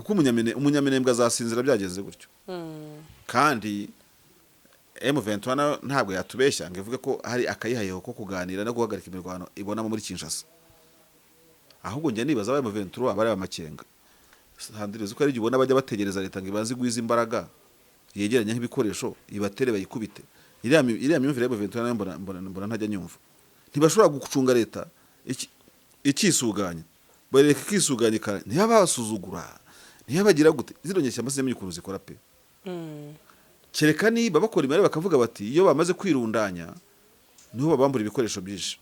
Kuko umunyaminembwe azasinzira byagenze gutyo. Kandi M23 nayo ntabwo yatubeshya ngo ivuge ko hari akayihayeho ko kuganira no guhagarika imirwano ibonamo muri Kinshasa. Ahubwo njya nibaza, aba M23 bari amakenga, Sandrine, uzi ko ari igihe ubona bajya bategereza leta ngo ibanze igwize imbaraga, yegeranye nk'ibikoresho, ibatere bayikubite. Iriya myumvire ya M23 nayo mbona ntajya nyumva. Ntibashobora gucunga leta ikisuganya, bareka ikisuganya ntibabasuzugura, ntibabagira gute. Zino nyeshyamba sinamenye ukuntu zikora pe. Kereka niba bakora imibare bakavuga bati iyo bamaze kwirundanya niho babambura ibikoresho byinshi,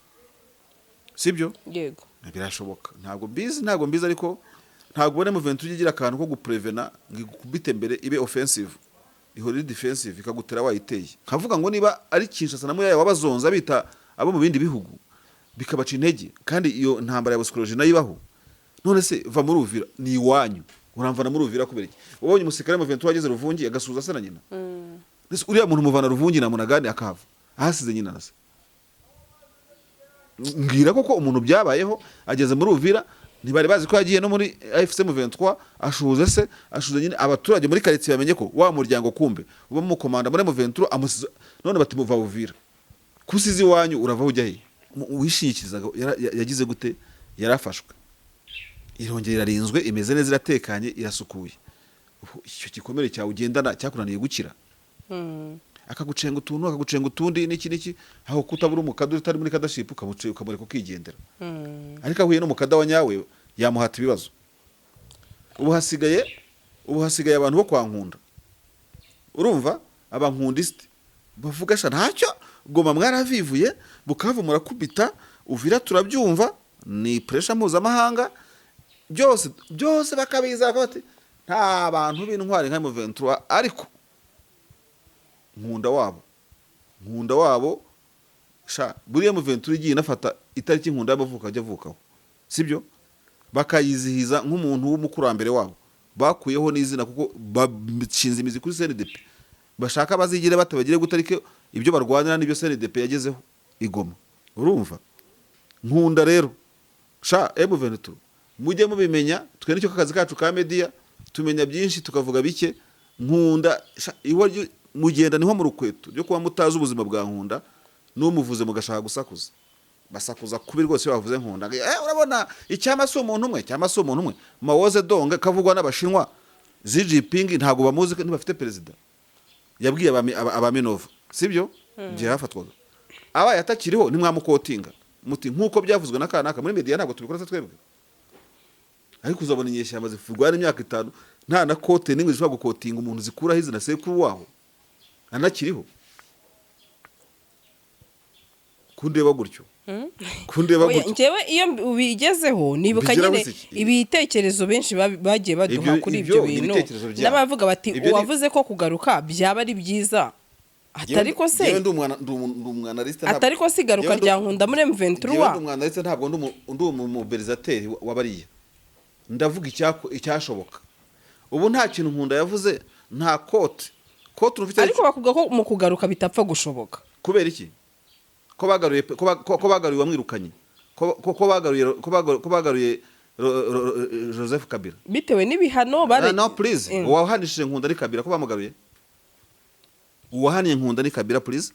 sibyo? Yego. Birashoboka, ntabwo mbizi, ariko ntabwo ubona M23 ijya igira akantu ko guprevena ngo igukubite mbere ibe offensive. Ihora iri defensive, ikagutera wayiteye. Nkavuga ngo niba ari Kinshasa na Muyaya wabazonza bita abo mu bindi bihugu, bikabaca intege, kandi iyo ntambara ya psychologie nayo ibaho. None se va muri Uvira ni iwanyu, uramvana muri Uvira kubera iki? Ubonye umusirikare mu M23 wageze Ruvungi agasuhuza se na nyina? Ese uriya muntu muvana Ruvungi na Munagani akahava ahasize nyina na se? Mbwira koko, umuntu byabayeho ageze muri Uvira, ntibari bazi ko yagiye no muri AFC M23, ashuhuze se, ashuhuze nyine, abaturage muri quartier bamenye ko wa muryango kumbe uba mukomanda muri M23 amusize. None bati muva Uvira, kusize iwanyu urava ujya he? Uwishingikirizaga yagize gute? Yarafashwe, irongera irarinzwe, imeze neza, iratekanye, irasukuye. Ubu icyo gikomere cyawe ugendana cyakunaniye gukira, akagucenga utuntu, akagucenga utundi, n'iki n'iki, aho kutabura umukada utari muri cadreship, ukamureka ukigendera. Ariko ahuye n'umukada wa nyawe yamuhata ibibazo. Ubu hasigaye abantu bo kwa Nkunda, urumva, abankundisite bavuga sha ntacyo. Goma mwaravivuye, Bukavu murakubita, Uvira turabyumva ni pressure mpuzamahanga, byose byose bakabiza, bakavuga bati nta bantu b'intwari nka M23. Ariko Nkunda wabo sha, buriya M23 igiye inafata itariki Nkunda y'amavuko ajya avukaho, sibyo, bakayizihiza nk'umuntu w'umukurambere wabo, bakuyeho n'izina kuko bashinze imizi kuri CNDP, bashaka bazigire batabagire gute, ariko ibyo barwanira n'ibyo CNDP yagezeho igoma. Urumva Nkunda rero sha, M23 mujye mubimenya, twe nicyo kazi kacu ka media, tumenya byinshi tukavuga bike. Nkunda sha, iwa mugenda niho mu rukweto ryo kuba mutazi ubuzima bwa Nkunda, n'umuvuze mugashaka gusakuza. Basakuza kubi rwose iyo bavuze Nkunda. Urabona icyama si umuntu umwe, cyama si umuntu umwe. Mao Zedong kavugwa n'Abashinwa, Xi Jinping ntabwo bamuzi, ntibafite perezida. Yabwiye abaminova, sibyo, igihe hafatwaga, abaye atakiriho ntimwamukotinga muti nk'uko byavuzwe na kanaka muri media? Ntabwo tubikora se twebwe? Ariko uzabona inyeshyamba zirwana imyaka 5 nta na quote n'imwe zishobora gukotinga umuntu zikuraho izina sekuru waho anakiriho. Kundeba gutyo, kundeba Oya, gutyo. Njyewe iyo ubigezeho nibuka Mbigeraho nyine se iki? ibitekerezo benshi bagiye baduha kuri Ibyo ibyo ni bintu, ibitekerezo byabo. n'abavuga bati uwavuze ko kugaruka byaba ari byiza, atari ko se Njyewe ndi umwanaliste atari ko se igaruka rya Nkunda muri M23? Njyewe ndi umwanaliste, ntabwo ndi umumobilisateur wa bariya. Ndavuga icyashoboka. Ubu nta kintu Nkunda yavuze, nta quote ufite. Ariko bakuvuga ko mu kugaruka bitapfa gushoboka. Kubera iki? Ko bagaruye ko bagaruye uwamwirukanye, ko bagaruye Joseph Kabila? Bitewe n'ibihano Ah, no, please. Uwahanishije Nkunda ni Kabila. Ko bamugaruye, uwahaniye Nkunda ni Kabila. Please,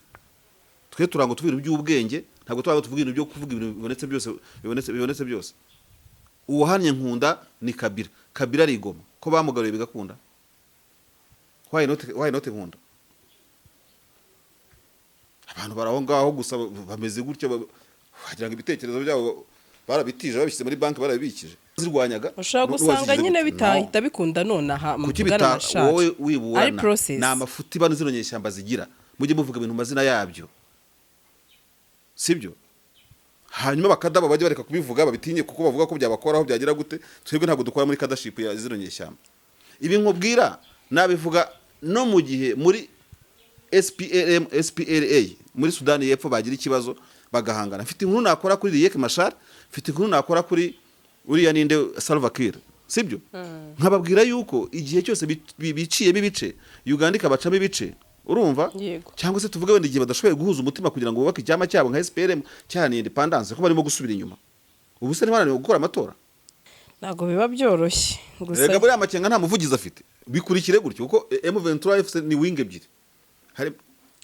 twe turango tuvuga ibintu by'ubwenge, ntabwo turango tuvuga ibintu byo kuvuga ibintu bibonetse byose, bibonetse byose. Uwahannye Nkunda ni Kabila. Kabila arigoma, ko bamugaruye bigakunda, why not, why not Nkunda? Abantu bari aho ngaho gusa bameze gutyo, wagira ngo ibitekerezo byabo barabitije, babishyize muri banki, barabibikije, zirwanyaga. Ushobora gusanga Wazigize nyine gute? bitahita bikunda nonaha. Kuki muvugana bita amashati wowe ari wiburana? process. Ni amafuti bano zino nyeshyamba zigira. Mujye muvuga ibintu mu mazina yabyo, sibyo? Hanyuma bakadaba bajye bareka kubivuga, babitinye kuko bavuga ko byabakoraho byagira gute. Twebwe ntabwo dukora muri cadreship ya zino nyeshyamba. Ibi nkubwira nabivuga no mu gihe muri SPLM, SPLA muri Sudani y'Epfo bagira ikibazo bagahangana. Mfite inkuru nakora kuri Riek Machar, mfite inkuru nakora kuri uriya ninde, Salva Kiir, sibyo? Nkababwira yuko igihe cyose biciyemo ibice, Uganda ikabacamo ibice, urumva? Yego. Cyangwa se tuvuge wenda igihe badashoboye guhuza umutima kugira ngo bubake icyama cyabo nka SPLM cyahaniye independence, ko barimo gusubira inyuma. Ubu se ntibananiwe gukora amatora? Ntabwo biba byoroshye gusa. Rega buriya Makenga nta muvugizi afite. Bikurikire gutyo, kuko M23 FC ni wing ebyiri, hari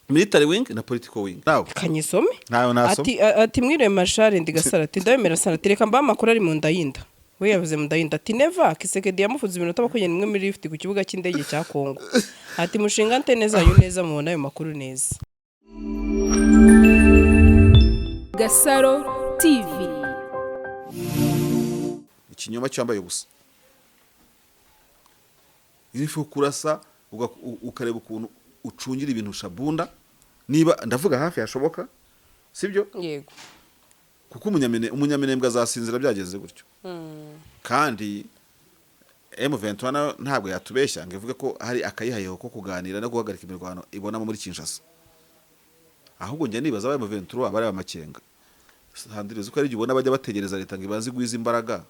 military wing na political wing. Nawe kanyisome. Ntayo nasoma. Ati mwiriwe mashari, ndi Gasaro. Ati ndabemera sana. Ati reka mbahe amakuru ari mu nda y'inda. We yavuze mu nda y'inda. Ati Neva Kisekedi yamufunze iminota 21 muri lift ku kibuga cy'indege cya Kongo. Ati mushinga antene zanyu neza, mubona ayo makuru neza. Gasaro TV. Ikinyoma cyambaye ubusa. Irifu kurasa ukareba ukuntu ucungira ibintu Shabunda, niba ndavuga hafi hashoboka, sibyo? Yego. Kuko umunyaminembwe azasinzira byageze gutyo. Kandi M23 nayo ntabwo yatubeshya ngo ivuge ko hari akayihayeho ko kuganira no guhagarika imirwano ibonamo muri Kinshasa. Ahubwo njya nibaza aba M23 abari Amakenga, Sandrine, uko ari igihe ubona bajya bategereza leta ngo ibanze igwize imbaraga,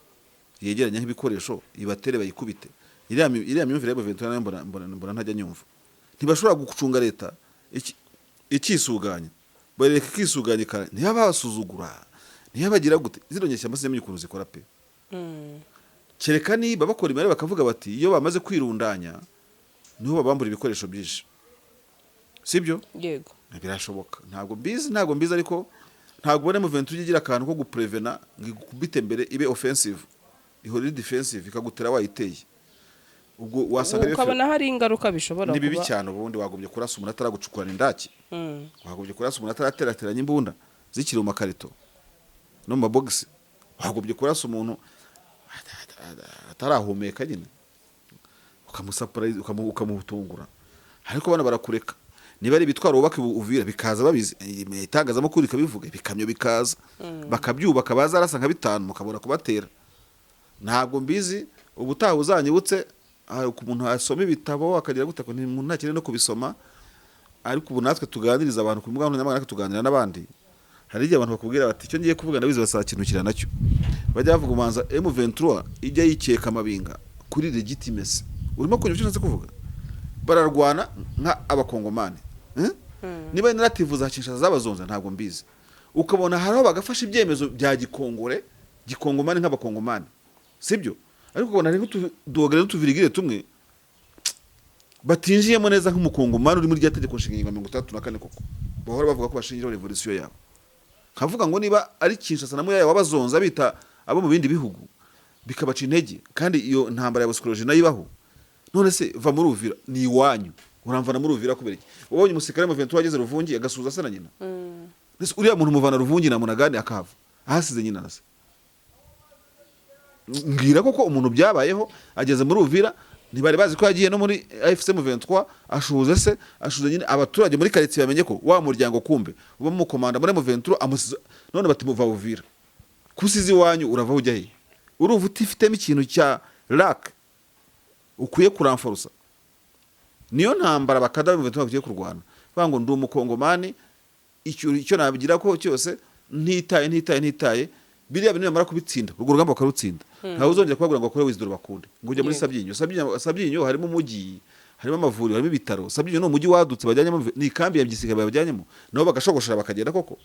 yegeranye nk'ibikoresho, ibatere bayikubite. Iriya myumvire ya M23 nayo mbona ntajya nyumva. Ntibashobora gucunga leta ikisuganya, bareka ikisuganya ntiyabasuzugura, ntiyabagira gute. Zino nyeshyamba sinamenye ukuntu zikora pe. Kereka niba bakora imibare bakavuga bati iyo bamaze kwirundanya niho babambura ibikoresho byinshi, sibyo? Yego. Birashoboka, ntabwo mbizi, ariko ntabwo ubona M23 igira akantu ko guprevena ngo igukubite mbere ibe offensive. Ihora iri defensive, ikagutera wayiteye. Ubwo wasanga ariyo Ukabona hari ingaruka bishobora Ni bibi kuba. cyane. Ubundi wagombye kurasa umuntu ataragucukurana indaki, wagombye kurasa umuntu ataraterateranya imbunda zikiri mu makarito no mu mabogisi, wagombye kurasa umuntu atarahumeka nyine, ukamusapurayiza, ukamutungura. Ariko bana barakureka. Niba ari ibitwaro wubaka Uvira bikaza babizi, itangazamakuru rikabivuga, ibikamyo bikaza bakabyubaka, bazarasa nka bitanu mukabona kubatera. Ntabwo mbizi. Ubutaha uzanyibutse. Hari umuntu asoma ibitabo akagira gute ko umuntu ntakeneye no kubisoma. Ariko ubu natwe tuganiriza abantu ku mbuga nkoranyambaga, natwe tuganira n'abandi. Hari igihe abantu bakubwira bati icyo ngiye kuvuga ndabizi basakinukira nacyo. Bajya bavuga umanza M23 ijya yikeka amabinga kuri legitimacy. Urimo kunyumva icyo nshatse kuvuga? Bararwana nka abakongomani, eh? Niba narrative za Kinshasa zabazonze, ntabwo mbizi. Ukabona hari aho bagafasha ibyemezo bya gikongore, gikongomani, nk'abakongomani, sibyo? Ariko ukabona hari nk'utudogere n'utuvirigire tumwe batinjiyemo neza nk'umukongomani uri muri rya tegeko nshinga, ingingo 64 koko bahora bavuga ko bashingiraho revolution yabo. Nkavuga ngo niba ari Kinshasa na Muyaya wabazonza bita abo mu bindi bihugu, bikabaca intege, kandi iyo ntambara ya psychologie nayo ibaho. None se va muri Uvira ni iwanyu, uramvana muri Uvira kubera iki? Ubonye umusirikare mu 23 ageze Ruvungi agasuhuza se na nyina? Ese uriya muntu muvana Ruvungi na Munagani akahava ahasize nyina na se? Mbwira koko, umuntu byabayeho ageze muri Uvira, ntibari bazi ko yagiye no muri AFC M23, ashuhuze se, ashuhuze nyine, abaturage muri quartier bamenye ko wa muryango kumbe uba mukomanda muri M23 amusize. None bati muva Uvira, kusize iwanyu, urava ujya he? Urumva utifitemo ikintu cya lack ukwiye kuramforusa. Niyo ntambara bakada M23 bagiye kurwana, bavuga ngo ndi umukongomani, icyo nabigira ko cyose ntitaye biriya bintu. Bamara kubitsinda urwo rugamba bakarutsinda, ntawe uzongera kubabwira ngo akore withdraw bakunde ngo ujya muri Sabyinyo. Sabyinyo harimo umujyi, harimo amavuriro, harimo ibitaro. Sabyinyo ni umujyi wadutse bajyanyemo, ni ikambi ya gisirikare bajyanyemo, nabo bagashogoshora bakagenda koko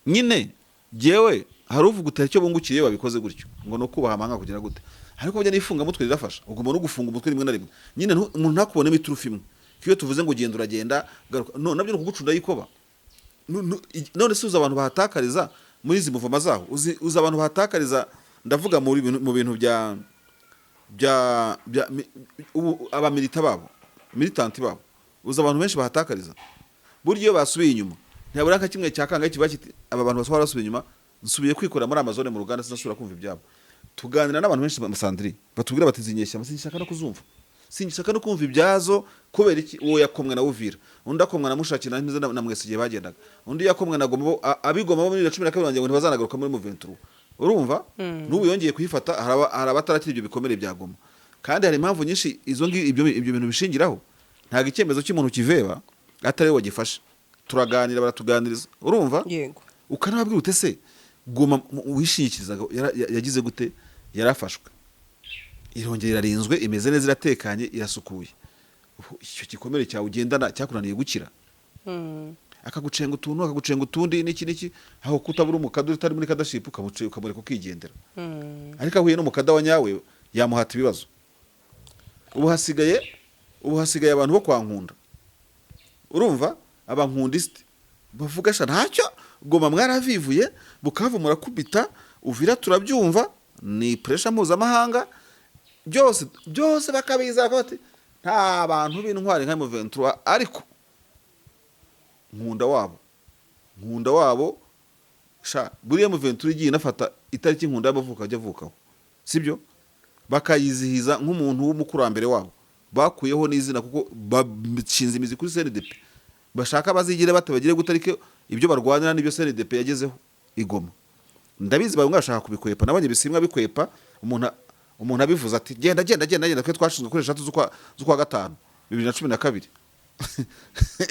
nyine. Jyewe hari uvuga utari icyo bungukiye iyo babikoze gutyo, ngo ni ukubaha amahanga kugira gute, ariko burya n'ifungamutwe rirafasha. Ugomba no gufunga umutwe rimwe na rimwe nyine, umuntu ntakubonemo iturufu imwe. Iyo tuvuze ngo genda uragenda garuka, no nabyo ni ukugucunda yikoba. None se uzi abantu bahatakariza muri izi muvoma zaho? Uzi abantu bahatakariza? Ndavuga mu bintu bya ubu abamilita babo, militanti babo. Uzi abantu benshi bahatakariza? Burya iyo basubiye inyuma ntiyabura nka kimwe cya kangahe kiba kiti aba bantu basaba basubiye inyuma, nsubiye kwikorera muri Amazone mu ruganda, sinasubira kumva ibyabo. Tuganira n'abantu benshi, Sandrine, batubwira bati izi nyeshyamba sinshaka no kuzumva, sinshaka no kumva ibyazo. Kubera iki? Uwo yakomwe na Uvira, undi akomwa na Mushaki na Ntize na Mwese igihe bagendaga, undi yakomwe na Goma, abigoma bo muri 2012 ngo ntibazanagaruka muri M23. Urumva n'ubu yongeye kuyifata, hari abatarakira ibyo bikomere bya Goma. Kandi hari impamvu nyinshi izo ngi ibyo bintu bishingiraho. Ntabwo icyemezo cy'umuntu kiveba atari we wagifashe. Turaganira, baratuganiriza, urumva? Yego. Ukanababwira ute se Goma wishingikirizaga yagize gute? Yarafashwe, irongera irarinzwe, imeze neza, iratekanye, irasukuye. Ubu icyo gikomere cyawe ugendana cyakunaniye gukira. Akagucenga utuntu, akagucenga utundi, n'iki n'iki, aho kutabura umukada utari muri cadreship, ukamureka ukigendera. Ariko ahuye n'umukada wa nyawe yamuhata ibibazo. Ubu hasigaye abantu bo kwa Nkunda, urumva, abankundisite bavuga sha ntacyo. Goma mwaravivuye, Bukavu murakubita, Uvira turabyumva, ni pressure mpuzamahanga, byose byose bakabiza bakavuga bati nta bantu b'intwari nka M23. Ariko Nkunda wabo sha, buriya M23 igiye inafata itariki Nkunda y'amavuko ajya avukaho, sibyo, bakayizihiza nk'umuntu w'umukurambere wabo, bakuyeho n'izina kuko bashinze imizi kuri CNDP, bashaka bazigire bate, bagire gute, ariko ibyo barwanira n'ibyo CNDP yagezeho igoma. Ndabizi bamwe bashaka kubikwepa, nabonye Bisimwa bikwepa. Umuntu abivuze ati genda genda genda genda, twe twashinzwe kuri 3 z'ukwa gatanu 2012,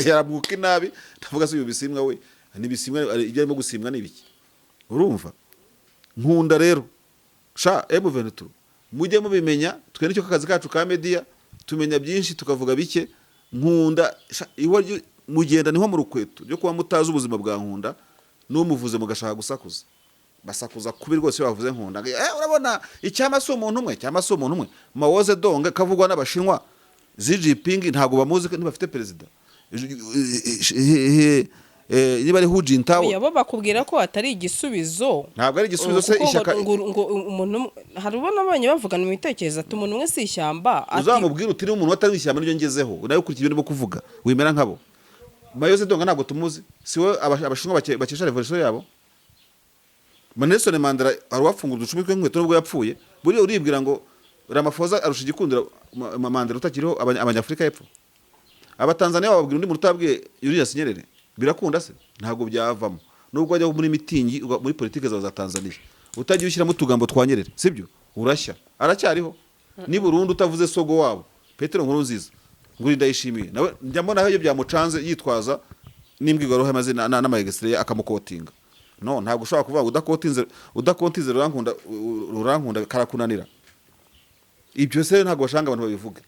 yarabwuka inabi. Ndavuga se uyu Bisimwa we ni Bisimwa, ibyo arimo gusimwa ni ibiki? Urumva Nkunda rero sha, M23 mujye mubimenya, twe nicyo kazi kacu ka media, tumenya byinshi tukavuga bike. Nkunda sha, iwa mugenda niho mu rukweto ryo kuba mutazi ubuzima bwa Nkunda, n'umuvuze mugashaka gusakuza, basakuza kubi rwose iyo bavuze Nkunda. Urabona icyama si umuntu umwe, cyama si umuntu umwe. Mao Zedong kavugwa n'Abashinwa, Xi Jinping ntabwo bamuzi, ntibafite perezida, niba ari Hu Jintao. Oya, bo bakubwira ko atari igisubizo. Ntabwo ari igisubizo se? Kuko ngo- Ishyaka ngo umuntu hari ubona abonye bavugana mu bitekerezo ati umuntu umwe si ishyamba, ati Uzamubwira uti niba umuntu atari ishyamba niryo ngezeho, nawe ukurikira ibyo ndimo kuvuga, wimera nkabo. Mao Zedong ntabwo tumuzi, si we Abashinwa bakesha revolution yabo? Nelson Mandela hari uwafungura uducumi tw'inkweto nubwo yapfuye. Buriya uribwira ngo Ramaphosa arusha igikundiro Mandela utakiriho Abanyafurika y'Epfo? Abatanzaniya bababwira undi muntu utabwiye Julius Nyerere? Birakunda se? Ntabwo byavamo. Nubwo wajya muri mitingi muri politike zawe za Tanzania utagiye ushyiramo utugambo twa Nyerere, sibyo, urashya. Aracyariho ni Burundi utavuze sogo wabo Petero Nkurunziza ngo ndayishimiye, nawe njya mbona iyo byamucanze yitwaza n'imbwirwaruhame amazina n'amayegesire akamukotinga. No ntabwo ushobora kuvuga ngo udakotinze rurankunda, rurankunda karakunanira. Ibyo se ntabwo bashanga abantu babivuga,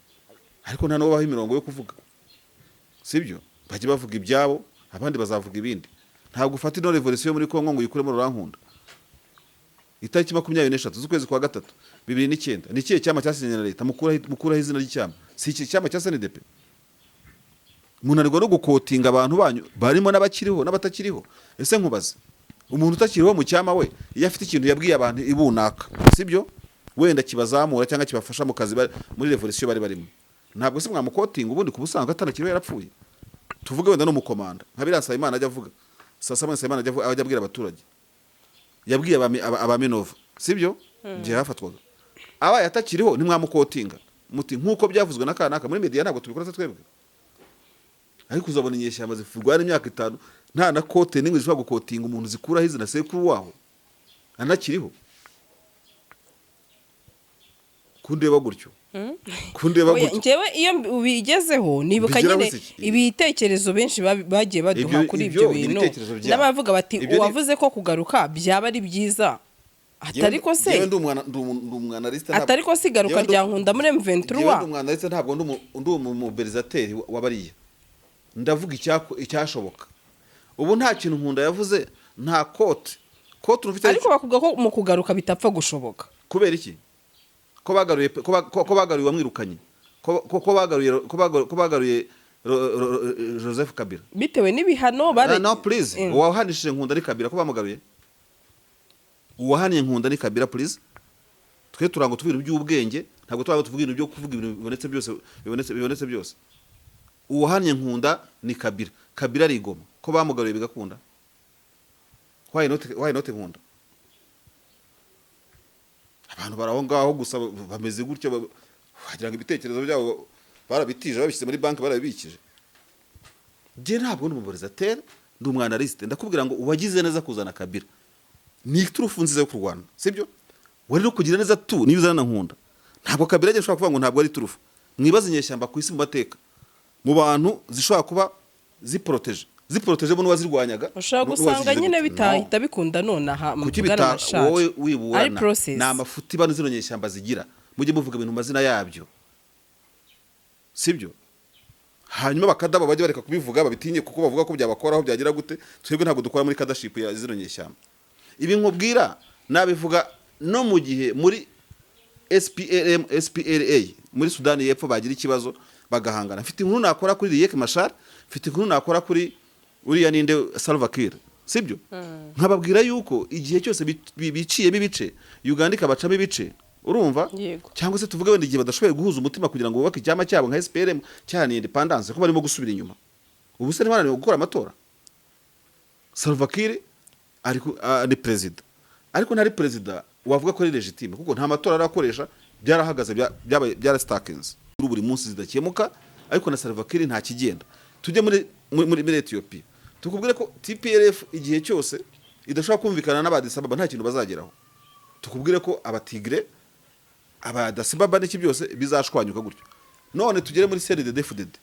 ariko nta n'uwo baha imirongo yo kuvuga, sibyo? Bajye bavuga ibyabo, abandi bazavuga ibindi. Ntabwo ufata ino revolution muri Kongo ngo uyikuremo rurankunda. Itariki 23 z'ukwezi kwa gatatu 2009, ni ikihe cyama cyasinye na leta? Mukuraho izina ry'icyama, si iki cyama cya SNDP? Munanirwa no gukotinga abantu banyu barimo n'abakiriho n'abatakiriho. Ese nkubaze, umuntu utakiriho mu cyama we, iyo afite ikintu yabwiye abantu ibunaka, sibyo, wenda kibazamura cyangwa kibafasha mu kazi muri revolution bari barimo, ntabwo se mwamukotinga? Ubundi ku busanzwe atanakiriho yarapfuye, tuvuge wenda n'umukomanda nka biriya Nsabimana ajya avuga, Sasa Nsabimana ajya abwira abaturage, yabwiye abaminova, sibyo, igihe hafatwaga, abaye atakiriho ntimwamukotinga muti nk'uko byavuzwe na kanaka muri media? Ntabwo tubikora se twebwe? Ariko uzabona inyeshyamba zirwana imyaka 5 nta na quote n'imwe zishobora gukotinga umuntu zikuraho izina sekuru waho anakiriho. Kundeba gutyo, kundeba Oya, gutyo. Njyewe iyo ubigezeho nibuka Mbigeraho nyine se iki? ibitekerezo benshi bagiye baduha kuri Ibyo ibyo ni bintu, ibitekerezo byabo. n'abavuga bati Ibyo uwavuze ko kugaruka byaba ari byiza, atari ko se Njyewe ndi umwanaliste, ntabwo- atari ko se igaruka Njyewe rya Nkunda muri M23 Njyewe ndi umwanaliste, ntabwo ndi umumobilizateri wa bariya. Ndavuga icyashoboka. Ubu nta kintu Nkunda yavuze, nta quote ufite. Ariko bakuvuga ko mu kugaruka bitapfa gushoboka. Kubera iki? Ko bagaruye ko bagaruye uwamwirukanye, ko bagaruye Joseph Kabila? Bitewe n'ibihano No, please. Uwahanishije Nkunda ni Kabila. Ko bamugaruye, uwahaniye Nkunda ni Kabila. Please, twe turango tuvuga ibintu by'ubwenge, ntabwo turango tuvuga ibintu byo kuvuga ibintu bibonetse byose, bibonetse byose. Uwahaniye Nkunda ni Kabila. Kabila ari igoma, ko bamugaruye bigakunda, why not, why not Nkunda? Abantu bari aho ngaho gusa bameze gutyo, wagira ngo ibitekerezo byabo barabitije, babishyize muri banki, barabibikije. Njye ntabwo ndi umumobilizateur, ndi umwanaliste. Ndakubwira ngo uwagize neza kuzana Kabila ni iturufu nziza yo kurwana, sibyo? Wari no kugira neza tu niyo uzana na Nkunda. Ntabwo Kabila ajya ashobora kuvuga ngo ntabwo ari iturufu. Mwibaze inyeshyamba ku isi mu mateka, mu bantu zishobora kuba ziporoteje bo n'uwazirwanyaga Ushobora gusanga n'uwazigize nyine gute. bitahita No. bikunda nonaha. Kuki Bwana bita Mashari. wowe Ari wiburana process. Ni amafuti bano zino nyeshyamba zigira. Mujye muvuga ibintu mu mazina yabyo, sibyo? Hanyuma bakadaba bajye bareka kubivuga, babitinye, kuko bavuga ko byabakoraho byagira gute. Twebwe ntabwo dukora muri cadreship ya zino nyeshyamba. Ibi nkubwira nabivuga no mu gihe muri SPLM, SPLA muri Sudani y'Epfo bagira ikibazo bagahangana. Mfite inkuru nakora kuri Riek Machar, mfite inkuru nakora kuri uriya ninde, Salva Kiir, sibyo? Nkababwira yuko igihe cyose biciyemo ibice, Uganda ikabacamo ibice, urumva? Yego. Cyangwa se tuvuge wenda igihe badashoboye guhuza umutima kugira ngo bubake icyama cyabo nka SPLM cyahaniye independence, ko barimo gusubira inyuma. Ubu se ntibananiwe gukora amatora? Salva Kiir ni perezida, ariko ntari perezida wavuga ko ari légitime, kuko nta matora arakoresha, byarahagaze, byabaye byarasitakinze buri munsi zidakemuka. Ariko na Salva Kiir nta kigenda. Tujye muri Ethiopia, tukubwire ko TPLF igihe cyose idashobora kumvikana n'aba Addis Ababa nta kintu bazageraho. Tukubwire ko abatigre, aba Addis Ababa n'iki byose bizashwanyuka gutyo. None tugere muri CNDD-FDD.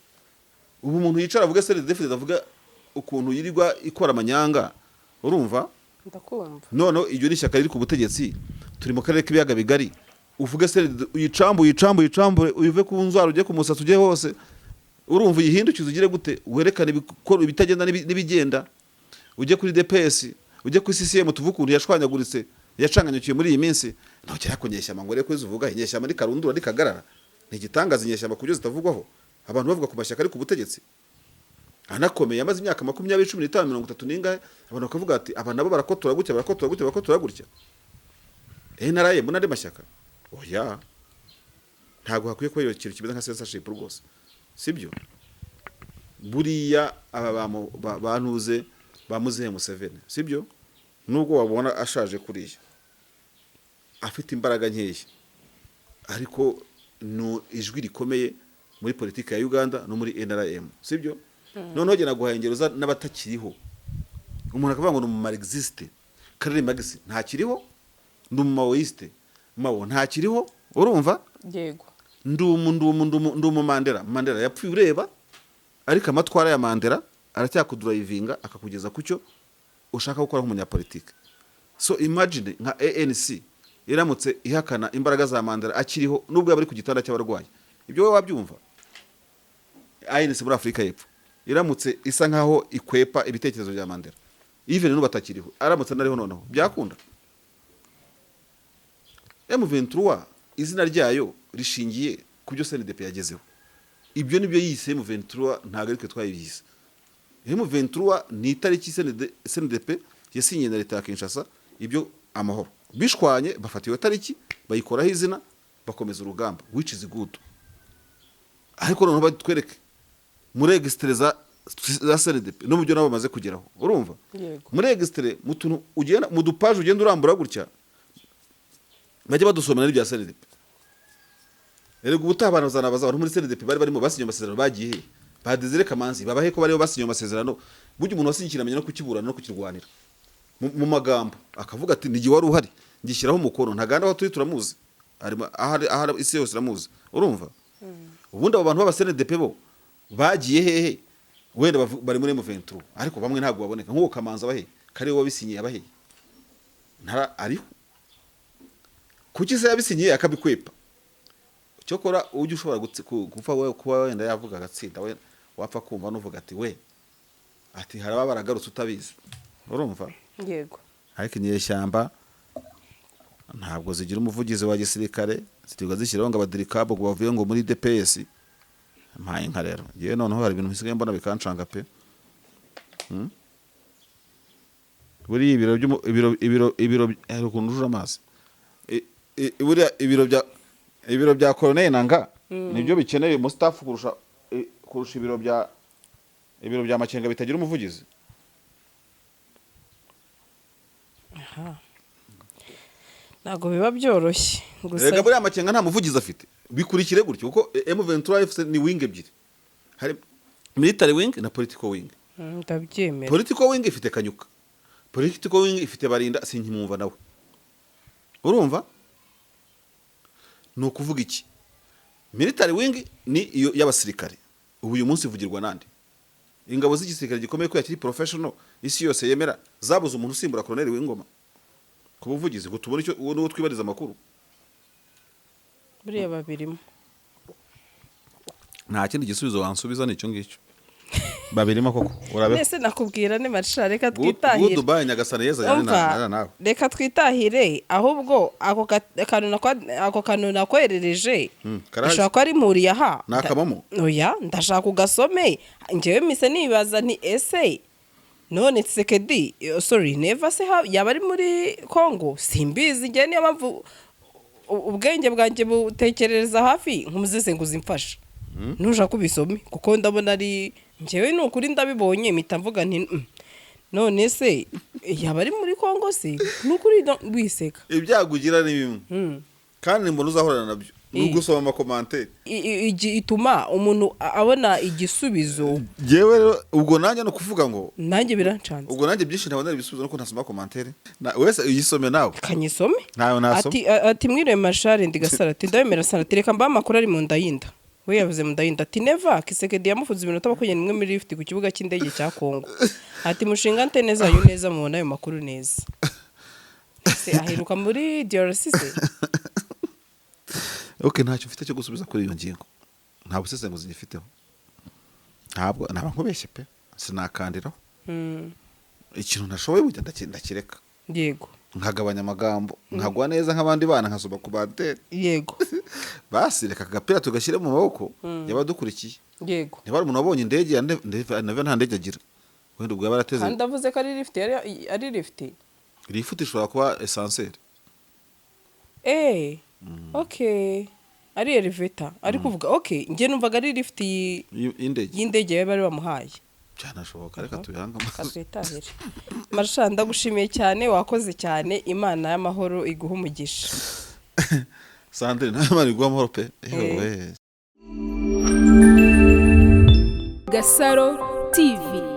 Ubu umuntu yicara avuga CNDD-FDD, avuga ukuntu yirirwa ikora amanyanga, urumva? Ndakumva. None iryo ni ishyaka riri ku butegetsi, turi mu karere k'ibiyaga bigari. Uvuge CNDD, uyicambu, uyicambu, uyicambure, uyive ku nzara ujye ku musatsi, ujye hose, urumva? Uyihindukize, ugire gute, werekane ibitagenda n'ibigenda. Ujye kuri DPS, ujye kuri CCM, tuvuge ukuntu yashwanyaguritse, yacanganyukiye muri iyi minsi. Ntugera ku nyeshyamba ngo urebe ko zivuga inyeshyamba ni karundura, ni kagarara, ni igitangaza. Inyeshyamba ku byo zitavugwaho, abantu bavuga ku mashyaka ari ku butegetsi anakomeye, amaze imyaka 20, 15, 30 n'ingahe, abantu bakavuga ati aba nabo barakotora gutya, barakotora gutya, barakotora gutya. NRM n'andi mashyaka, oya, ntabwo hakwiye kuba ikintu kimeze nka censorship rwose, sibyo? Buriya aba bantuze ba muzehe Museveni, sibyo? Nubwo wabona ashaje kuriya, afite imbaraga nkeya, ariko ni ijwi rikomeye muri politiki ya Uganda no muri NRM, sibyo? Noneho genda guhaye ingero n'abatakiriho, umuntu akavuga ngo ni umumarxiste. Karl Marx ntakiriho. Ndi umumaoïste, Mao ntakiriho, urumva? Yego. Ndi umu Mandela. Mandela yapfuye ureba, ariko amatwara ya Mandela aracyakudrivinga, akakugeza ku cyo ushaka gukora nk'umunyapolitike. So imagine nka ANC iramutse ihakana imbaraga za Mandela akiriho, nubwo yaba ari ku gitanda cy'abarwayi, ibyo wowe wabyumva? ANC muri Afurika y'Epfo iramutse isa nkaho ikwepa ibitekerezo bya Mandela, even n'ubu atakiriho, aramutse anariho noneho byakunda? M23 izina ryayo rishingiye ku byo CNDP yagezeho. Ibyo nibyo yise M23, ntabwo ari twe twayibise. M23 ni itariki CND, CNDP yasinyiye na leta ya Kinshasa ibyo amahoro. Bishwanye, bafata iyo tariki bayikoraho izina, bakomeza urugamba, which is good. Ariko noneho batwereke muri extrait za CNDP no mu byo nabo bamaze kugeraho, urumva? Yego. Muri extrait, mu tuntu ugenda, mu dupaje ugenda urambura gutya, bajya badusomera n'ibya CNDP. Erega ubutaha abantu bazanabaza abantu muri CNDP bari barimo basinye amasezerano bagiye he? Ba Desire Kamanzi babahe ko bariho basinye amasezerano? Burya umuntu wasinye ikintu amenya no kukiburana no kukirwanira. Mu magambo akavuga ati n'igihe wari uhari ngishyiraho umukono. Ntaganda aho turi turamuzi, ahari ahari isi yose iramuzi, urumva? Ubundi abo bantu b'aba CNDP bo bagiye hehe? Wenda bari muri M23, ariko bamwe ntabwo baboneka. Nk'uwo Kamanzi abahe kari wabisinyiye, abahe ntara ariho? Kuki se yabisinyiye akabikwepa? Cyokora ujya ushobora gupfa we kuba wenda yavuga agatsinda, we wapfa kumva nuvuga ati we ati hari ababa baragarutse utabizi, urumva? Yego. Ariko inyeshyamba ntabwo zigira umuvugizi wa gisirikare, zitirirwa zishyiraho ngo abadirikabo ngo bavuye ngo muri DPS. Mpaye nka rero ngewe noneho hari ibintu bisigaye mbona bikancanga pe. Buriya ibiro ibiro ibiro ibiro hari ukuntu ujura amazi. Buriya ibiro bya Colonel Nanga nibyo bikeneye umustaff kurusha ibiro bya Makenga bitagira umuvugizi. Aha ntabwo biba byoroshye gusa. Erega buriya Makenga nta muvugizi afite, bikurikire gutyo, kuko M23 FC ni wing ebyiri, hari military wing na political wing. Ndabyemera. Political wing ifite Kanyuka, political wing ifite Barinda, sinkimwumva nawe, urumva? Ni ukuvuga iki? Military wing ni iyo y'abasirikare. Ubu uyu munsi ivugirwa nande? Ingabo z'igisirikare gikomeye ko yakiri professional isi yose yemera, zabuze umuntu usimbura Colonel Wingoma ku buvugizi ngo tubone icyo uwo niwo twibariza amakuru? Buriya babirimo. Nta kindi gisubizo wansubiza, ni icyo ngicyo. Babirimo koko, urabeho. Mbese nakubwira ni marisha, reka twitahire. Goodbye, Nyagasani yeza yane Umva, nawe. Reka twitahire. Ahubwo ako kantu nakoherereje Karahari. gashobora kuba ari mpuriye aha. Ni akamomo? Oya, ndashaka ugasome. Njyewe mise nibaza nti: ese none Tshisekedi, sorry, Neva se yaba ari muri Congo? Simbizi njyewe, niyo mpamvu ubwenge bwanjye butekerereza hafi nk'umusesenguzi. Mfasha nushaka ubisome, kuko ndabona ari njyewe, ni ukuri ndabibonye mpita mvuga nti: None se yaba ari muri Congo se?" Ni ukuri wiseka. Ibyago ugira ni bimwe kandi mbona uzahorana nabyo, ni ugusoma amacommentaires. Ituma umuntu abona igisubizo. Yewe rero, ubwo nanjye ni ukuvuga ngo Nanjye birancanze. Ubwo nanjye byinshi ntabonera ibisubizo nuko ntasoma commentaire. Wese uyisome nawe. Kanyisome. Ntayo nasoma. Ati mwiriwe mashare, ndi Gasaro, ati ndabemera sana, ati reka mbahe amakuru ari mu nda y'inda. We yavuze mu nda y'inda, ati Neva Tshisekedi yamufunze iminota 21 muri lift ku kibuga cy'indege cya Kongo, ati mushinga antene zanyu neza mubona ayo makuru neza. Se aheruka muri DRC se? Ok, ntacyo mfite cyo gusubiza kuri iyo ngingo, nta busesenguzi ngifiteho, ntabwo naba nkubeshye pe, sinakandiraho. Ikintu ntashoboye burya ndakireka. Nkagabanya amagambo, nkagwa neza nk'abandi bana, nkasoma commentaire. Basi reka agapira tugashyire mu maboko y'abadukurikiye. Niba hari umuntu wabonye indege ya Neva, nta ndege agira, wenda ubwo yaba yarateze. Kandi avuze ko ari lift, ari lift. Lift ishobora kuba ascenseur. Okay, ari elevator ari kuvuga. Okay, njye numvaga ari lift y'indege. Y'indege bari bamuhaye. Byanashoboka, reka tubihange amaso. Katwitahire. Marsha, ndagushimiye cyane, wakoze cyane, Imana y'amahoro iguha umugisha. Sandrine, nawe Imana iguhe amahoro pe. Yewe. Gasaro TV.